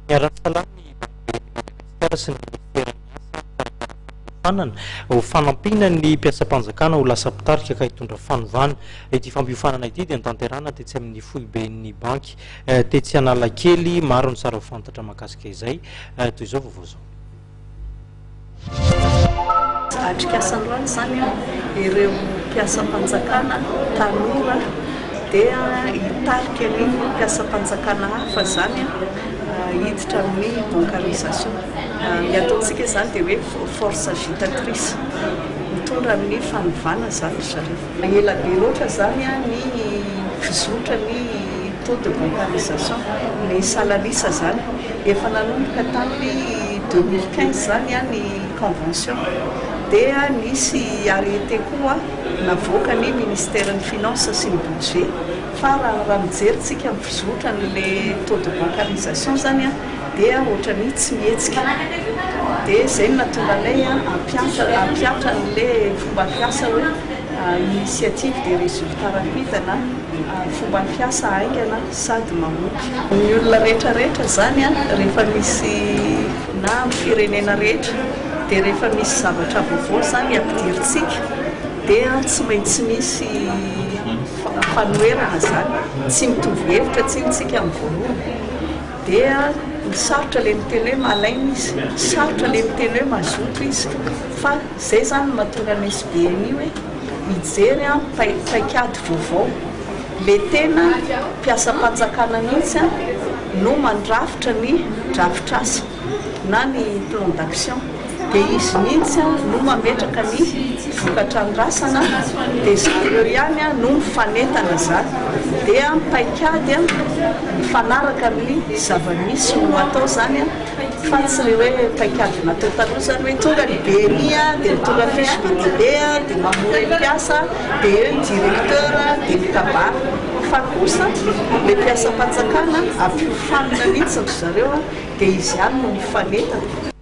Niara-nisalahy ny Bankiben'i Madagasikara sy ny Minisiteran'ny Asa nikarakara fampiofanana ho fanampiana ny mpiasam-panjakana ho lasa mpitarika ka hitondra fanovana. Ity fampiofanana ity dia notanterahina tetsy amin'ny foiben'ny banky tetsy Analakely. Maro ny tsara ho fantatra mahakasika izay. Toy izao vaovao izao. Atrikasa androany izany ireo mpiasam-panjakana tanora dia hitarika ny mpiasam-panjakana hafa izany hiditra amin'ny bancarisation. Ny ataontsika izany dia hoe force agitatrice mitondra amin'ny fanovana izany ry zareo. Ela be loatra izany ny fizotra ny taux de bancarisation, ny salan'isa izany. Efa nanomboka tamin'ny 2015 izany ny convention dia nisy arrêté koa navoakan'ny ministeran'ny finance sy ny budget fa raha mijery tsika ny fizotran'le taux de bancarisation izany dia ohatran'ny tsy mihetsika dia izay no nahatonga anay hampiantra hampiatra an'le fomba fiasa hoe initiative des résultats rapides na fomba fiasa haingana sady mahomby. Ny olona rehetra rehetra izany rehefa misy na amin'ny firenena rehetra dia rehefa misy zavatra vaovao izany ampidirintsika dia tsy maintsy misy fanoherana izany, tsy mitovy hevitra tsinona isika amin'ny voalohany dia sarotra ilay miteny hoe malaina izy, sarotra ilay miteny hoe mazoto izy fa izay izany no mahatonga ny SBNI hoe mijery paikady vaovao. Le tena mpiasam-panjakana mihitsy no mandrafitra ny drafitr'asa na ny plan d'action dia izy mihitsy no mametraka ny vokatra andrasana dia zareo ihany no mifanentana zany dia paikady mifanaraka amin'ny zava-misy no atao zany. Fa tsy le hoe paikady natao taloha zany hoe tonga ny BNI dia mitondra fiche be dia be dia mamory ny mpiasa dia eo ny directeur dia mikabary fa kosa le mpiasam-panjakana ampiofanina mihitsy ry zareo dia izy ihany no mifanentana.